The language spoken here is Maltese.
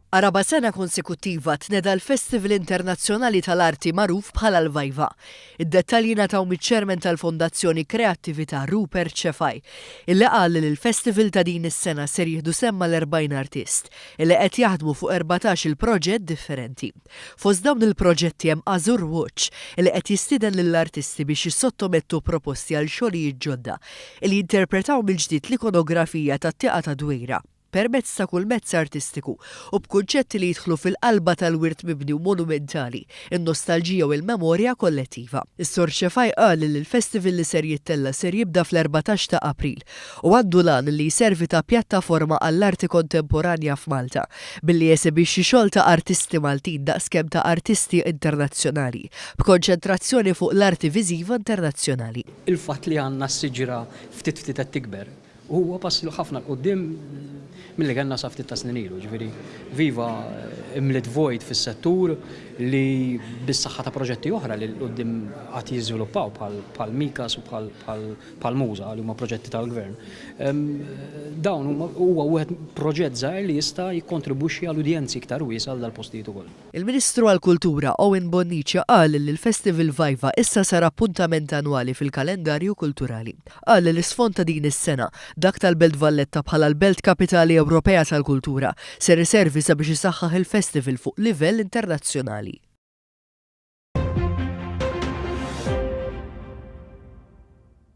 Għar-raba' sena konsekuttiva tneda l-Festival Internazzjonali tal-Arti magħruf bħala l-Vajva. Id-dettalji ngħataw miċ-Chairman tal-Fondazzjoni Kreattività Rupert Cefai, illi qal li l-festival ta' din is-sena ser jieħdu sehem mal-40 artist, illi qed jaħdmu fuq 14 il-proġett differenti. Fost dawn il-proġetti hemm Azure Watch, illi qed jistieden lill-artisti biex jissottomettu proposti għal xogħlijiet ġodda, illi jinterpretaw mill-ġdid l-ikonografija tat-Tieqa tad-Dwejra. permezz ta' kull mezz artistiku u b'kunċetti li jidħlu fil-qalba tal-wirt mibni u monumentali, in-nostalġija u l-memorja kollettiva. Is-Sur Cefai qal li l-festival li ser jittella' ser jibda fl-14 ta' April u għandu l-għan li jservi ta' pjattaforma għall-arti kontemporanja f'Malta billi jesebixxi xogħol ta' artisti Maltin daqskemm ta' artisti internazzjonali, b'konċentrazzjoni fuq l-arti viżiva internazzjonali. Il-fatt li għandna s-siġra ftit ftit qed tikber Huwa pass ħafna 'l quddiem milli kellna sa ftit ta' snin ilu. Ġifieri Viva imliet vojt fis-settur li bis-saħħa ta' proġetti oħra li 'l quddiem għad jiżviluppaw bħal MICAS u bħal MUSA li huma proġetti tal-Gvern. Dawn huma huwa wieħed proġett żgħir li jista' jikkontribwixxi għal udjenzi iktar wiesgħa għal dal-postijiet ukoll. Il-Ministru għall-Kultura Owen Bonnici qal li l-Festival Viva issa sar appuntament annwali fil-kalendarju kulturali. Qal li l-isfond ta' din is-sena, dak tal-Belt Valletta bħala l-Belt Kapitali Ewropea tal-Kultura, ser iservi sabiex isaħħaħ il-festival fuq livell internazzjonali.